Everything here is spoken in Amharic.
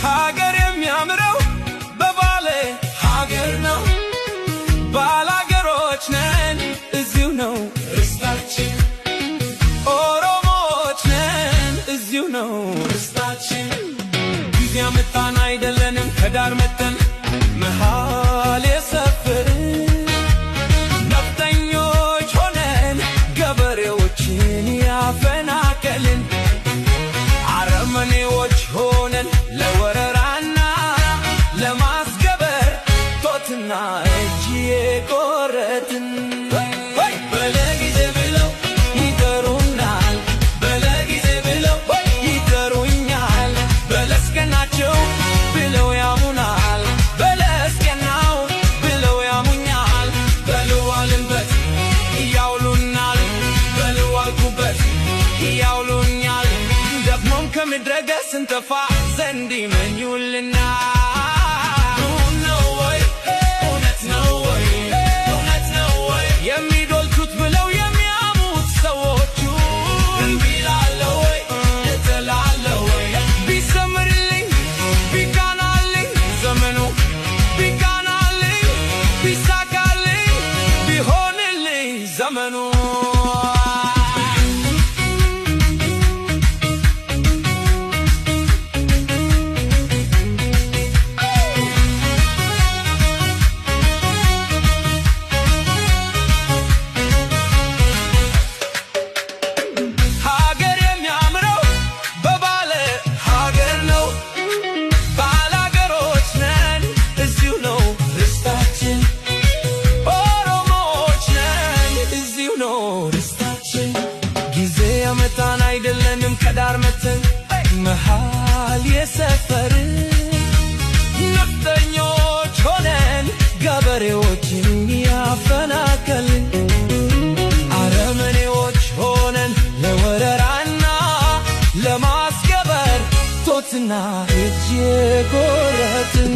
ሀገር የሚያምረው በባለ ሀገር ነው። ባላገሮች ነን፣ እዚሁ ነው ርስታችን። ኦሮሞዎች ነን፣ እዚሁ ነው ርስታችን። ጊዜ ያመጣን አይደለንም ከዳር መተን መሃል የሰፈርን። ነፍጠኞች ሆነን ገበሬዎችን ያፈናቀልን፣ አረመኔዎች ሆነን ለወረራና ለማስገበር ጦትና እጅ የቆረጥን። በለጊዜ ብለው ይጠሩናል፣ በለጊዜ ብለው ይጠሩኛል። በለስ ቀናቸው ብለው ያሙናል፣ በለስ ቀናው ብለው ያሙኛል። በልዋልንበት ያውሉናል፣ በልዋልኩበት ያውሉኛል። ደግሞም ከምድረ ገጽ ስንጠፋ ዘንድ ይመኙልናል። ነው ወይ? እውነት ነው ወይ? እውነት ነው ወይ? የሚዶልቱት ብለው የሚያሙት ሰዎቹ እምቢ እላለሁ ወይ? እጥላለሁ ወይ? ቢሰምርልኝ ቢቃናልኝ ዘመኑ፣ ቢቃናልኝ ቢሳካልኝ ቢሆንልኝ ዘመኑ። ሀገር የሚያምረው በባለ ሀገር ነው። ባላገሮች ነን፣ እዚሁ ነው ርስታችን። ኦሮሞዎች ነን፣ እዚሁ ነው ርስታችን። ጊዜ ያመጣን አይደለንም ከዳር መተን መሃል የሰፈርን። ነፍጠኞች ሆነን ገበሬዎችን ያፈናቀልን፣ አረመኔዎች ሆነን ለወረራና ለማስገበር ጦትና እጅ የቆረጥን።